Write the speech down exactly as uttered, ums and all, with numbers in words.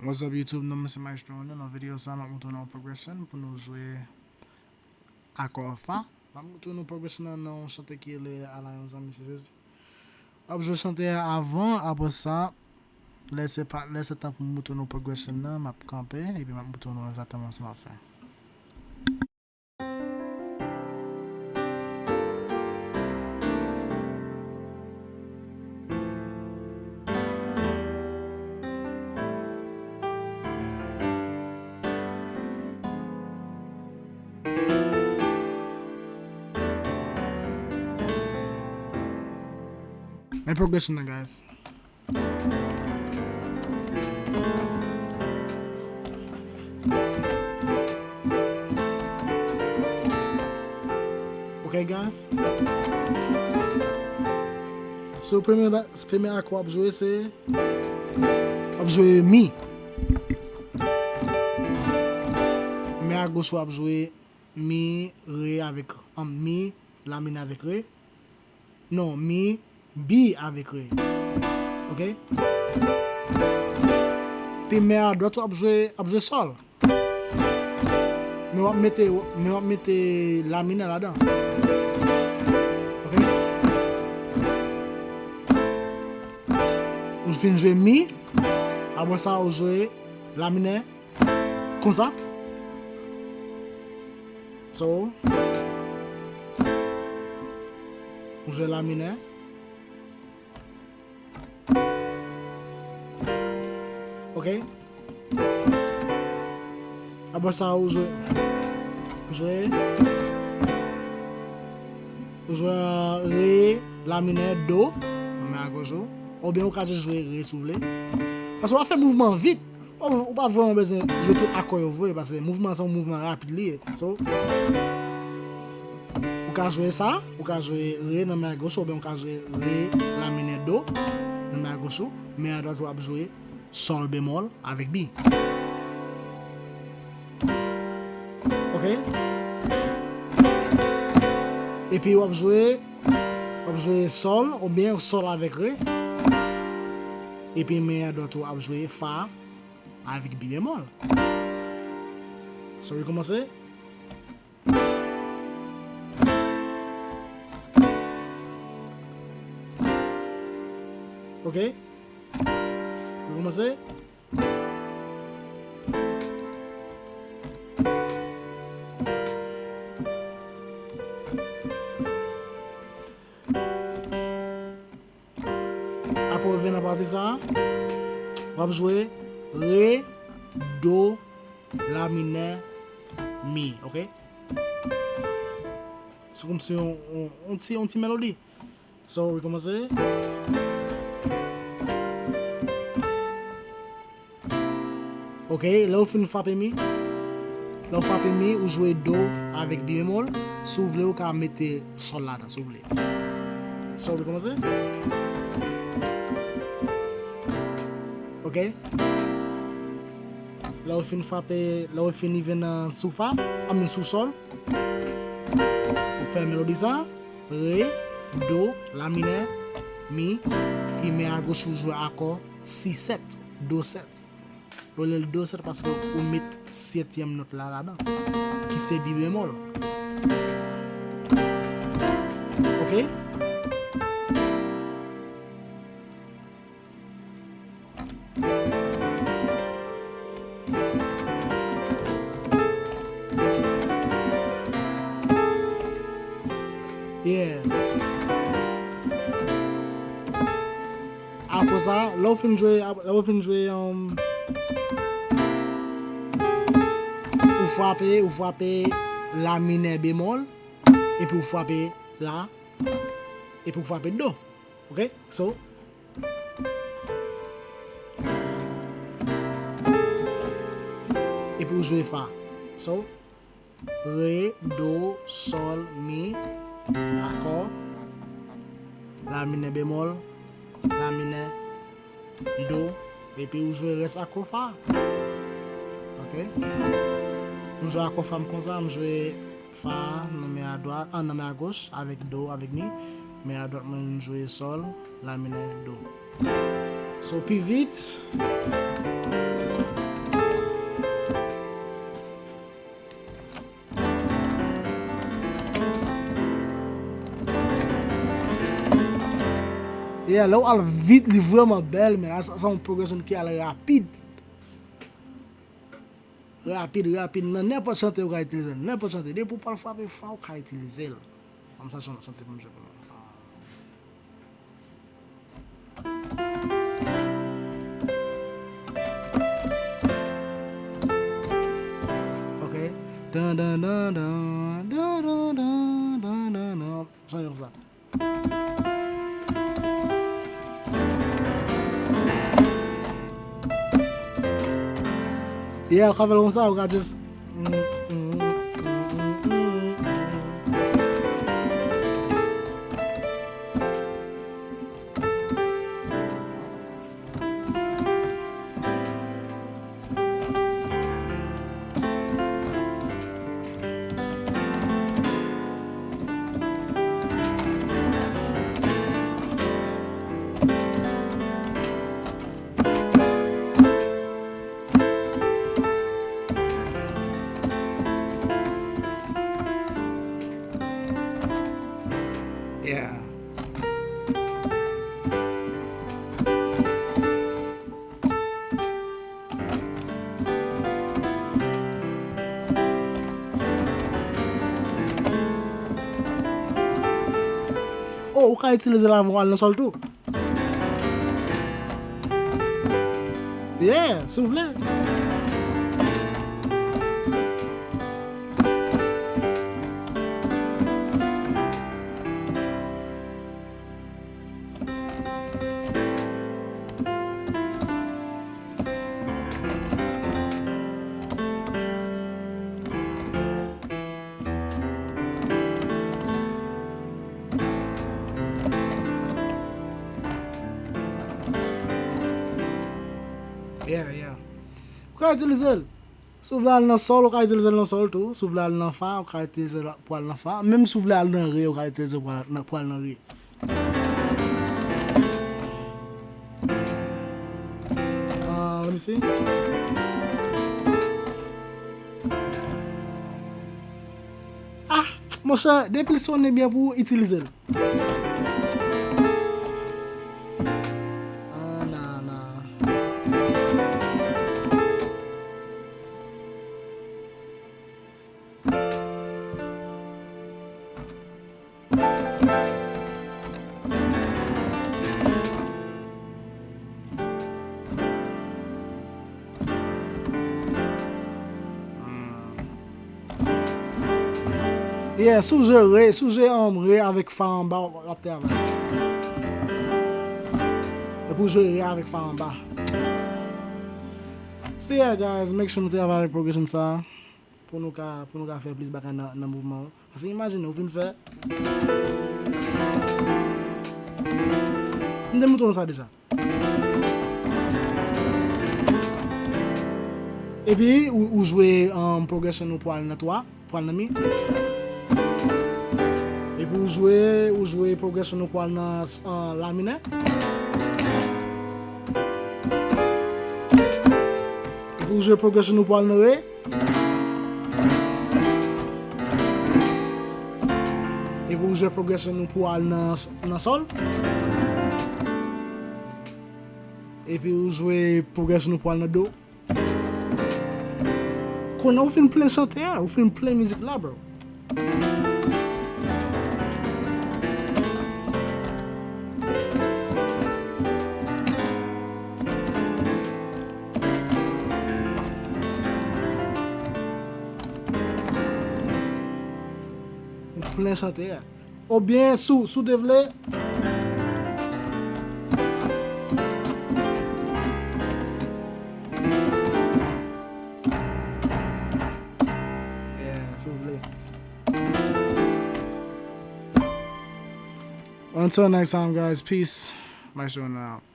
What's up YouTube, non mwen se Maestro Ronel. Nan videyo sa, m ap montre nou yon progression pou nou jwe akò fa. M ap montre nou progression nan nan yon chante ki rele Ala yon zanmi se Jezi. M ap jwe chante a avan, apre sa, lè se pa, lè se tan pou m montre nou progression nan, m ap kanpe, epi m ap montre nou egzakteman sa m ap fè. Men progression nan, guys. Ok, guys. So, premye, premye akò w ap jwe se, w ap jwe mi. Men a goch w ap jwe mi, re avèk, um, mi, la minè avèk re. Non, mi, bi avèk re. Ok? Pi men a dwat w ap jwe, ap jwe sòl. Men w ap mete, men w ap mete la minè ladan. Ok? Ou fin jwe mi, apre sa ou jwe la minè, konsa. So, m jwe la minè. Ok. Apre sa, ou jwe, jwe, ou jwe re, la minè, do, nan men a goch ou. Oubyen ou ka jis jwe re si w vle. Paske w ap fè mouvman vit. Ou, ou pa vrèman bezwen jwe tout akò yo vre, paske mouvman an se yon mouvman rapid li ye. So, ou ka jwe sa, ou ka jwe re nan men a goch, oubyen ou ka jwe re, la minè, do nan men a goch ou, men a dwat ou ap jwe sòl bemòl avèk bi. Ok? Epi w ap jwe, w ap jwe sòl, oubyen sòl avèk re. Epi men a dwat ou ap jwe fa avèk bi bemòl. So, rekòmanse. Ok? Rekòmanse. Apre w rive nan pati sa a, w ap jwe re, do, la minè, mi, ok? Se kòmsi yon, yon, yon ti, yon ti melodi. So, rekòmanse. Ok, lè w fin frape mi, lè w frape mi, ou jwe do avèk bi bemòl. Si w vle, ou ka mete sòl ladan, si w vle. Sòl, ou kòmanse. Ok. Lè w fin frape, lè w fin rive nan sou fa, I mean sou sòl, ou fè melodi sa. Re, do, la minè, mi, pi men a goch ou jwe akò si sèt, do sèt. Yo rele l do sèt paske ou met setyèm nòt la ladan, ki se bi bemòl. Ok? Yeah. Apre sa, lè w fin jwe, lè w fin jwe, um, ou frape, ou frape la minè bemòl, epi ou frape la, epi ou frape do. Ok? So, epi ou jwe fa. So, re, do, sòl, mi, akò, la minè bemòl, la minè, do, epi ou jwe rès akò fa. Ok? M jwe akò fa m konsa, m jwe fa nan men a dwat, ah, nan men a goch, avèk do, avèk mi. Men a dwat mwen, m jwe sòl, la minè, do. So, pi vit. Yeah, lè w al vit, li vrèman bèl, men sa, sa yon progression ki al rapid. Rapid, rapid. Nan nenpòt chante, ou ka itilize l. Nenpòt chante. Depi w pral frape fa, ou ka itilize l. Ann m chache yon lòt chante pou m jwe pou nou. Ok. Dan, dan, dan, dan, dan, dan, dan, dan, dan, dan. Chante konsa. Yeah, ou ka fè l konsa, ou ka just. Yeah. Oh, ou ka itilize lavwa nan sòl tou. Yeah, si w vle. Yeah, yeah. Ou ka itilize l. Si w vle al nan sòl, ou ka itilize l nan sòl tou. Si w vle al nan fa, ou ka itilize l pou al nan fa. Menm si w vle al nan re, ou ka itilize l pou al nan, pou al nan re. Ah, let me see. Ah, monchè, depi l sonnen byen pou w, itilize l. Ah, nan, nan. Yeah, si w jwe re, si w jwe, um, re avèk fa anba, w ap travay. Epi w jwe re avèk fa anba. So yeah, guys, make sure nou travay avèk progression sa pou nou ka, pou nou ka fè plis bagay nan, nan mouvman an. Paske imajine, ou vin fè. M te montre nou sa deja. Epi, ou, ou jwe, um, progression ou pou al nan twa, pou al nan mi. Epi ou jwe, ou jwe progression ou pou al nan, uh, la minè. Epi ou jwe progression ou pou al nan re. Epi ou jwe progression ou pou al nan, nan sòl. Epi ou jwe progression ou pou al nan do. Kounye a ou fin plen chante a, ou fin plen mizik la, bro. Ou plen chante a. Oubyen si w, si w te vle. Yeah, si w vle. Until next time, guys. Peace. Maestro out.